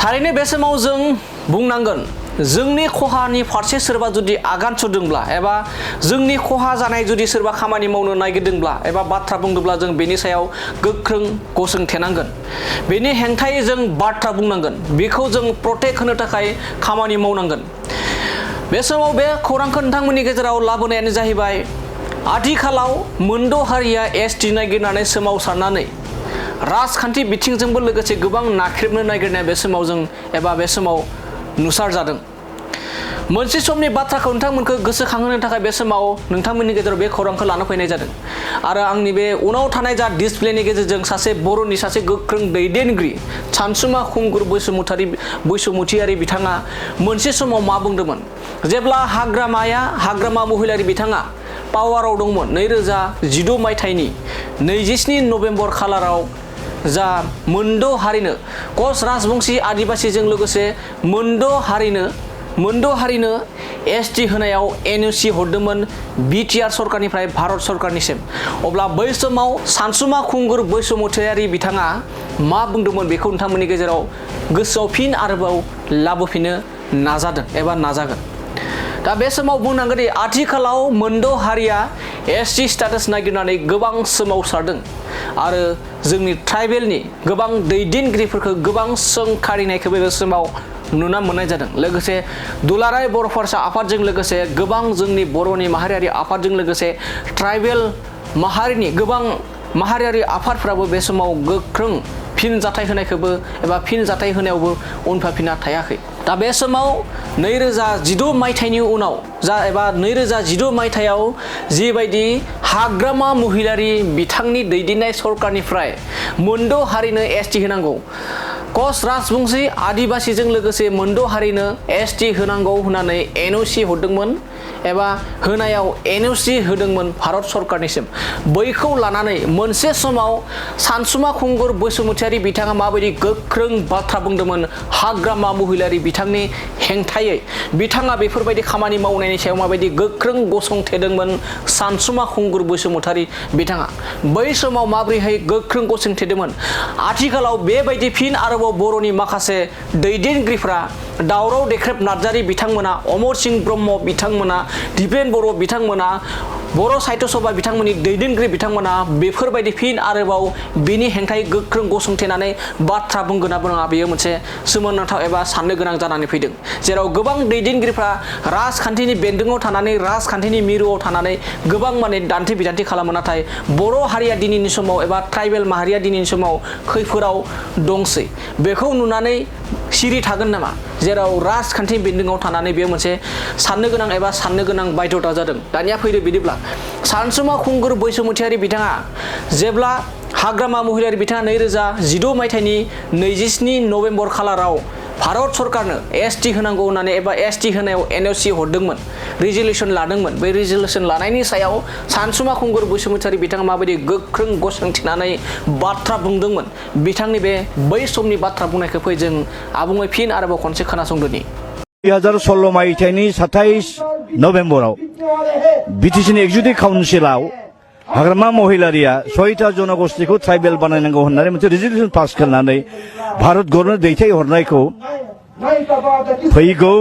थारैनो बे समाव जों बुंनांगोन जोंनि खहानि फारसे सोरबा जुदि आगान सुरदोंब्ला एबा जोंनि खहा जानाय जुदि सोरबा खामानि मावनो नागिरदोंब्ला एबा बाथ्रा बुंदोंब्ला जों बेनि सायाव गोख्रों गसंथेनांगोन। बेनि हेंथायै जों बाथ्रा बुंनांगोन, बेखौ जों प्रटेक्ट होनो थाखाय खामानि मावनांगोन। बे समाव बे खौरांखौ नोंथांमोननि गेजेराव लाबोनायानो जाहैबाय आथिखालाव मोनद' हारिया एसटि नागिरनानै सोमावसारनानै राजखान्थि बिथिंजोंबो लोगोसे गोबां नाख्रेबनो नागिरनाय बे समाव जों एबा बे समाव नुसार जादों। मोनसे समनि बाथ्राखौ नोंथांमोनखौ गोसोखांहोनो थाखाय बे समाव नोंथांमोननि गेजेराव बे खौरांखौ लाना फैनाय जादों आरो आंनि बे उनाव थानाय जा डिसप्लेनि गेजेरजों सासे बर'नि सासे गोख्रों दैदेनगिरि सानसुमा खुंगुर बैसुमुथियारि बिथाङा मोनसे समाव मा बुंदोंमोन जेब्ला हाग्रामा महिलारि बिथाङा पावाराव दंमोन 2016 मायथाइनि 27 नभेम्बर खालाराव जा मोनद' हारिनो कच राजबंशी आदिबासीजों लोगोसे मोनद' हारिनो एसटि होनायाव एनअसि हरदोंमोन बिटिआर सरकारनिफ्राय भारत सरकारनिसिम। अब्ला बै समाव सानसुमा खुंगुर बैसुमुथियारि बिथाङा मा बुंदोंमोन बेखौ नोंथांमोननि गेजेराव गोसोआव फिन आरोबाव लाबोफिननो नाजादों एबा नाजागोन। दा बे समाव बुंनांगोन दि आथिखालाव मोनद' हारिया एसटि स्टेटास नागिरनानै गोबां सोमावसारदों आरो जोंनि ट्राइबेलनि गोबां दैदेनगिरिफोरखौ गोबां सोंखारिनायखौबो बे समाव नुना मोननाय जादों। लोगोसे दुलाराय बर' फरायसा आफादजों लोगोसे गोबां जोंनि बर'नि माहारियारि आफादजों लोगोसे ट्राइबेल माहारिनि गोबां माहारियारि आफादफ्राबो बे समाव गोख्रों फिन जाथाय होनायखौबो एबा फिन जाथाय होनायावबो उनफाफिना थायाखै। दा बे समाव 2016 मायथाइनि उनाव एबा 2016 मायथाइयाव जिबायदि हाग्रामा महिलारि बिथांनि दैदेननाय सरकारनिफ्राय मोनद' हारिनो एसटि होनांगौ, कच राजबंशी आदिबासीजों लोगोसे मोनद' हारिनो एसटि होनांगौ होननानै एनअसि हरदोंमोन एबा होनायाव एनअसि होदोंमोन भारत सरकारनिसिम। बैखौ लानानै मोनसे समाव सानसुमा खुंगुर बैसुमुथियारि बिथाङा माबायदि गोख्रों बाथ्रा बुंदोंमोन हाग्रामा महिलारि बिथांनि हेंथायै, बिथाङा बेफोरबायदि खामानि मावनायनि सायाव माबायदि गोख्रों गसंथेदोंमोन सानसुमा खुंगुर बैसुमुथियारि बिथाङा बै समाव माबोरैहाय गोख्रों गसंथेदोंमोन। आथिखालाव बेबायदि फिन आरोबाव बर'नि माखासे दैदेनगिरिफ्रा दावराव देख्रेब नार्जारि बिथांमोना, अमर सिंह ब्रह्म बिथांमोना, दिपेन बर' बिथांमोना, बर' साहित्य सभा बिथांमोननि दैदेनगिरि बिथांमोना बेफोरबायदि फिन आरोबाव बिनि हेंथायै गोख्रों गसंथेनानै बाथ्रा बुंगोन ना बुङा बेयो मोनसे सोमोनांथाव एबा साननो गोनां जानानै फैदों। जेराव गोबां दैदेनगिरिफ्रा राजखान्थिनि बेन्दोङाव थानानै राजखान्थिनि मिरुआव थानानै गोबां दान्थे बिदान्थे खालामो, नाथाय बर' हारिया दिनैनि समाव एबा ट्राइबेल माहारिया दिनैनि समाव खैफोदाव दंसै। बेखौ नुनानै सिरि थागोन नामा? जेराव राजखान्थि बेन्दोङाव थानानै बेयो मोनसे साननो गोनां बायध'था जादों। दानिया फैदो बिदिब्ला सानसुमा खुंगुर बैसुमुथियारि बिथाङा जेब्ला हाग्रामा महिलारि बिथाङा 2016 मायथाइनि 27 नभेम्बर खालाराव भारत सरकारनो एसटि होनांगौ होननानै एबा एसटि होनायाव एनअसि हरदोंमोन, रिजलिउसन लादोंमोन। बै रिजलिउसन लानायनि सायाव सानसुमा खुंगुर बैसुमुथियारि बिथाङा माबायदि गोख्रों गसंथेनानै बाथ्रा बुंदोंमोन, बिथांनि बे बै समनि बाथ्रा बुंनायखौ फै जों आबुङै फिन आरोबाव खनसे खोनासंदोनि। 2016 मायथाइनि 27 नभेम्बराव बिटिसिनि एक्जिकिउटिभ काउन्सिलाव हाग्रामा महिलारिया 6टा जनगोष्ठीखौ ट्राइबेल बानायनांगौ होननानै मोनसे रिजलिउसन पास खालामनानै भारत गभर्नमेन्ट दैथायहरनायखौ फैगौ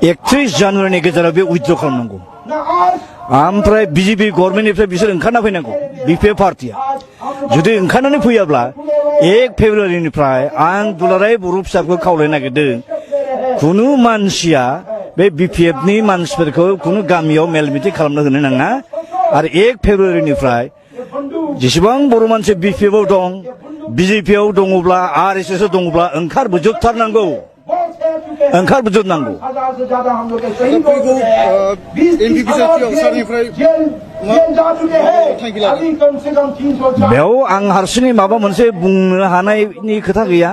31 जानुवारिनि गेजेराव बे उइथड्र खालामनांगौ। ओमफ्राय बिजेपि गभर्नमेन्टनिफ्राय बिसोर ओंखारना फैनांगौ। बिपिएफ पार्टिया जुदि ओंखारनानै फैयाब्ला 1 फेब्रुवारिनिफ्राय आं दुलाराय बर' फिसाफोरखौ खावलायनो नागिरदों, कुनु मानसिया बे बिपिएफनि मानसिफोरखौ कुनु गामियाव मेल मिटिं खालामनो होनो नाङा आरो 1 फेब्रुवारिनिफ्राय जेसेबां बर' मानसि बिपिएफआव दं, बिजेपिआव दङब्ला आरएसएसआव दङब्ला ओंखारबोजोबथारनांगौ। बेयाव आं हारसिङै माबा मोनसे बुंनो हानायनि खोथा गैया।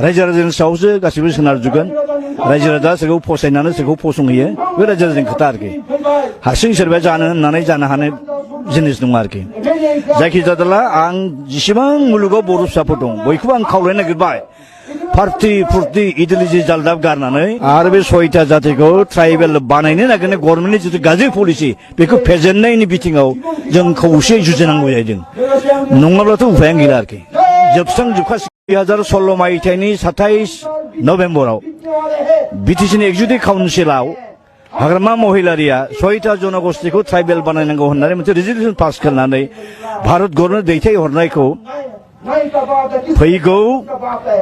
रायजो राजानि सायावसो गासिबो सोनारजोबगोन। रायजो राजा सोरखौ फसायनानै सोरखौ फसंहैयो बे रायजो राजानि खोथा आरोखि। हारसिं सोरबाया जानो होननानै जानो हानाय जिनिस नङा आरोखि। जायखिजाया आं जेसेबां मुलुगाव बर' फिसाफोर दं बयखौबो आं खावलायनो नागिरबाय, पार्टी फुर्ति इडिअलजि जालदाब गारनानै आरो बे 6टा जातिखौ ट्राइबेल बानायनो नागिरनाय गभर्नमेन्टनि जिथु गाज्रि पलिसि बेखौ फेजेननायनि बिथिङाव जों खौसेयै जुजिनांगौ जाहैदों। नङाब्लाथ' उफायानो गैला आरोखि। जोबस्रांजोबखासिगोन। 2016 मायथाइनि 27 नभेम्बराव बिटिसिनि एक्जिकिउटिभ काउन्सिलाव हाग्रामा महिलारिया 6टा जनगोष्ठीखौ ट्राइबेल बानायनांगौ होननानै मोनसे रेजोलिउसन पास खालामनानै भारत गभर्नमेन्ट दैथायहरनायखौ फैगौ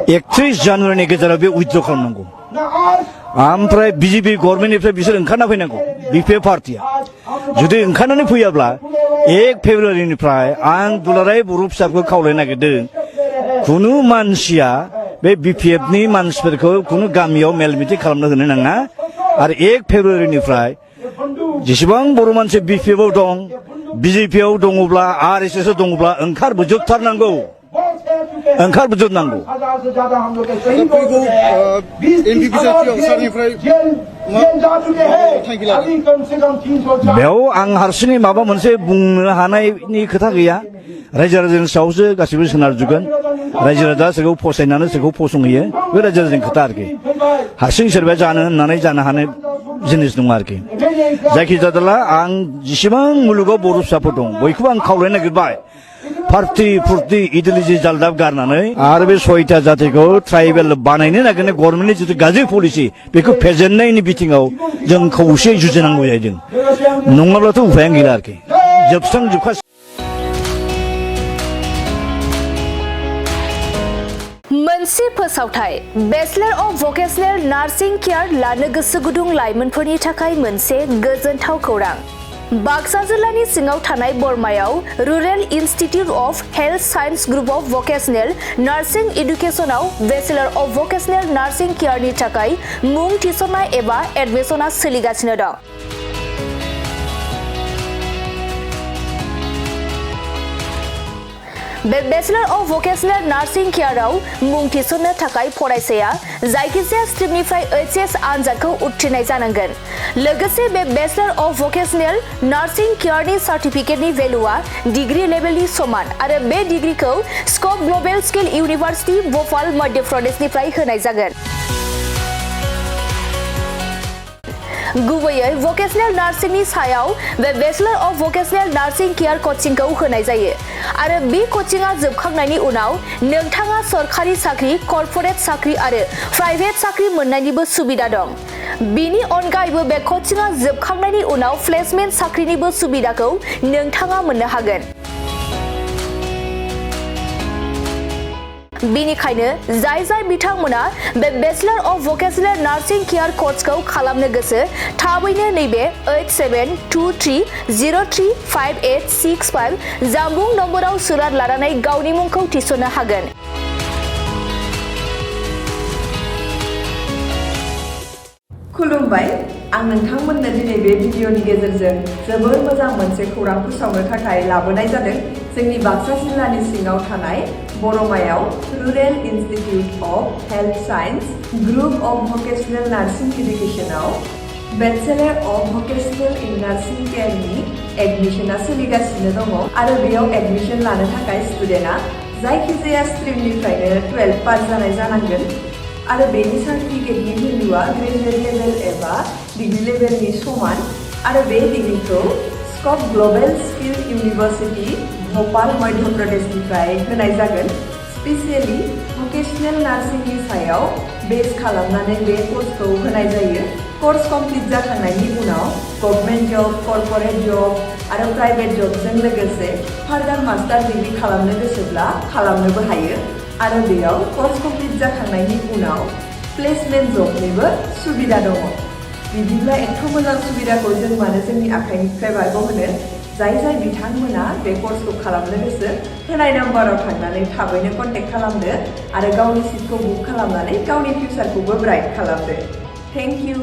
31 जानुवारिनि गेजेराव बे उइथड्र खालामनांगौ ओमफ्राय बिजेपि गभर्नमेन्टनिफ्राय बिसोर ओंखारना फैनांगौ बिपिएफ पार्टिया जुदि ओंखारनानै फैयाब्ला 1 फेब्रुवारिनिफ्राय आं दुलाराय बर' फिसाफोरखौ खावलायनो नागिरदों कुनु मानसिया बे बिपिएफनि मानसिफोरखौ कुनु गामियाव मेल मिटिं खालामनो होनो नाङा आरो 1 फेब्रुवारिनिफ्राय जेसेबां बर' मानसि बिपिएफआव दं बिजेपिआव दङब्ला आरएसएसआव दङब्ला ओंखारबोजोबथारनांगौ ओंखारबोजोबनांगौ बेयाव आं हारसिङै माबा मोनसे बुंनो हानायनि खोथा गैया रायजो राजानि सायावसो गासिबो सोनारजोबगोन रायजो राजा सोरखौ फसायनानै सोरखौ फसंहैयो बे रायजो राजानि खोथा आरोखि हारसिं सोरबाया जानो होननानै जानो हानाय जिनिस दङ आरोखि जायखिजाया आं जेसेबां मुलुगाव बर' फिसाफोर दं बयखौबो आं खावलायनो नागिरबाय पार्टी फुर्ति इडिल'जि जालदाब गारनानै आरो बे 6टा जातिखौ ट्राइबेल बानायनो नागिरनाय गभर्नमेन्टनि जिथु गाज्रि पलिसि बेखौ फेजेननायनि बिथिङाव जों खौसेयै जुजिनांगौ जाहैदों नङाब्लाथ' उफायानो गैला आरोखि जोबस्रांजोबखा मोनसे फोसावथाय bachelor of vocational nursing care लानो गोसो गुदुं लाइमोनफोरनि थाखाय मोनसे गोजोनथाव खौरां बाक्सा जिल्लानि सिङाव थानाय बरमायाव rural institute of health science group of vocational nursing एडुकेशनाव बेचलर अफ भकेशनेल नार्सिं केयारनि थाखाय मुं थिसननाय एबा एडमिशना सोलिगासिनो दं बे बेचलर अफ भकेशनेल नार्सिं केयाराव मुं थिसननो थाखाय फरायसाया जायखिजाया स्ट्रिमनिफ्राय एचएस आनजादखौ उथ्रिनाय जानांगोन लोगोसे बे बेचलर अफ भकेशनेल नार्सिं केयारनि सार्टिफिकेटनि भेलुआ डिग्री लेभेलनि समान आरो बे डिग्रीखौ scope global skill university Bhopal Madhya प्रदेशनिफ्राय होनाय जागोन गुबैयै भकेशनेल नार्सिंनि सायाव बे bachelor of vocational nursing care कचिंखौ होनाय जायो आरो बे कचिंआ जोबखांनायनि उनाव नोंथाङा सरखारि साख्रि कर्परेट साख्रि आरो प्राइभेट साख्रि मोननायनिबो सुबिदा दं बिनि अनगायैबो बे कचिंआ जोबखांनायनि उनाव प्लेसमेन्ट साख्रिनिबो सुबिदाखौ नोंथाङा मोननो हागोन बेनिखायनो जाय बिथांमोना बे bachelor of vocational nursing care कर्सखौ खालामनो गोसो थाबैनो नैबे 8723035865 जानबुं नम्बराव सुलाद लानानै गावनि मुंखौ थिसननो हागोन खुलुमबाय आं नोंथांमोननो दिनै बे भिडिअनि गेजेरजों जोबोर मोजां मोनसे खौरां फोसावनो थाखाय लाबोनाय जादों जोंनि बाक्सा जिल्लानि सिङाव थानाय बरमायाव rural institute of health science group of vocational nursing एडुकेशनाव bachelor of vocational in nursing केयारनि एडमिशना सोलिगासिनो दङ आरो बेयाव एडमिशन लानो थाखाय स्टुडेन्टआ जायखिजाया स्ट्रिमनिफ्रायनो 12 पास जानाय जानांगोन आरो बेनि सार्टिफिकेटनि भेलुआ ग्रेजुवेट लेभेल एबा डिग्री लेभेलनि समान आरो बे डिग्रीखौ scope global skill university Bhopal Madhya प्रदेशनिफ्राय होनाय जागोन स्पेसियेलि भकेशनेल नार्सिंनि सायाव बेस खालामनानै बे कर्सखौ होनाय जायो कर्स कमप्लिट जाखांनायनि उनाव गभर्नमेन्ट जब कर्परेट जब आरो प्राइभेट जबजों लोगोसे फार्दार मास्टार डिग्री खालामनो गोसोब्ला खालामनोबो हायो आरो बेयाव कर्स कमप्लिट जाखांनायनि उनाव प्लेसमेन्ट जबनिबो सुबिदा दङ बिदिब्ला एथ' मोजां सुबिदाखौ जों मानो जोंनि आखाइनिफ्राय बारग'होनो जाय बिथांमोना बे कर्सखौ खालामनो गोसो होनाय नाम्बाराव थांनानै थाबैनो कन्टेक्ट खालामदो आरो गावनि सिटखौ बुक खालामनानै गावनि फिउचारखौबो ब्राइट खालामदो थेंक इउ